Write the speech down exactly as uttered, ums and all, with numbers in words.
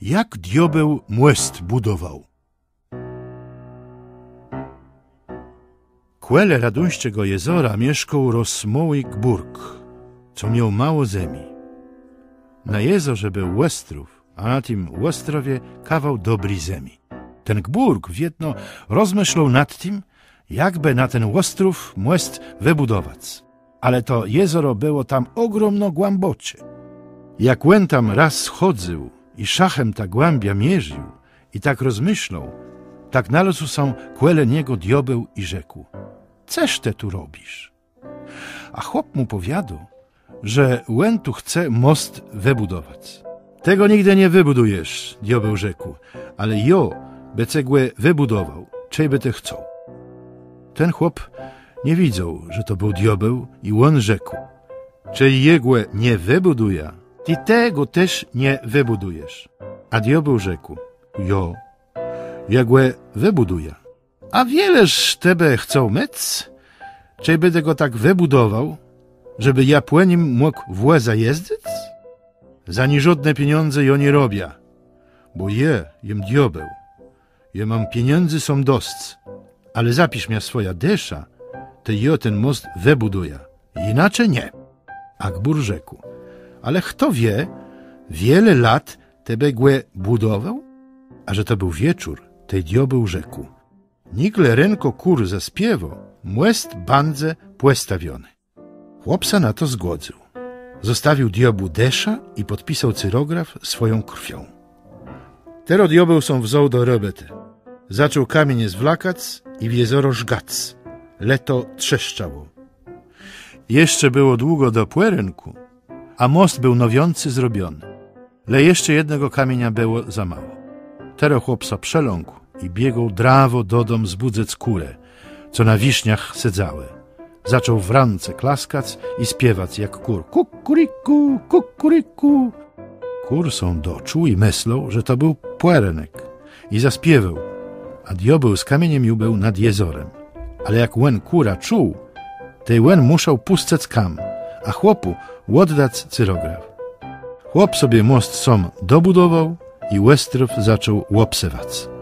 Jak diôbéł mòst bùdowôł. Kòle Raduńsczégò jezora mieszkôł rôz môłi gbùrk, co miôł mało zemi. Na jezorze béł òstrów, a na tim òstrowie kawał dobri zemi. Ten gbùrk wiedno rozmëszlôł nad tim, jakbë na ten òstrów mòst wëbùdowac. Ale to jezoro bëło tam ògromno głãbòczé. Jak òn tam rôz chòdzył i szachã tã głãbiã mierził i tak rozmëszlôł, tak nalôzł sã kòle niegò diôbéł i rzekł: „Cëż të tu robisz?” A chłop mù pòwiôdô, że òn tu chce mòst wëbùdowac. „Tegò nigdë nie wëbùdëjesz”, diôbéł rzekł, „ale jô bë cë gò wëbùdowôł, czejbë të chcôł”. Ten chłop nie wiedzôł, że to béł diôbéł, i òn rzekł: „Czej jô gò nie wëbùdëjã, tej të gò téż nie wëbùdëjesz”. A diôbéł rzekł: „Jo, jô gò wëbùdëjã”. „A wieleż të bë chcôł miec, czejbë të gò tak wëbùdowôł, żebë jô pò nim mógł wòzã jezdzëc?” „Za niżódné pieniãdze jô nie robiã, bò jô jem diôbéł. Jô móm pieniãdzy sóm dosc, ale zapisz mie swòjã dëszã, tej jô ten mòst wëbùdëjã, jinaczi nié”. A gbùr rzekł: „Ale chto wié, wiele lat të bë gò bùdowôł?” A że to béł wieczór, tej diôbéł rzekł: „Nigle renkò kùr zaspiéwô, mòst bãdze pòstawiony”. Chłop sã na to zgòdzył. Zostawił diôbłu dëszã i pòdpisôł cyrograf swòją krwią. Terô diôbéł sã wzął do robòtë. Zaczął kamienie zwlakac i w jezoro żgac. Le to trzeszczało. Jeszcze bëło długò do pòrénkù, a mòst béł nôwiãcy zrobiony. Le jeszcze jednégò kamienia bëło za mało. Terô chłop sã przelãkł i biegł drawò dodóm zbùdzëc kùrë, co na wiszniach sedzałë. Zaczął w rãce klaskac i spiewac jak kùr: „Kùkùrikù, kùkùrikù”. Kùr sã doczuł i mëslôł, że to béł pòrénk, i zaspiéwôł, a diôbéł z kamieniã ju béł nad jezorã. Ale jak òn kùra czuł, tej òn mùszôł pùscëc kam, a chłopù òddac cyrograf. Chłop sobie mòst sóm dobùdowôł i òstrów zaczął òbsewac.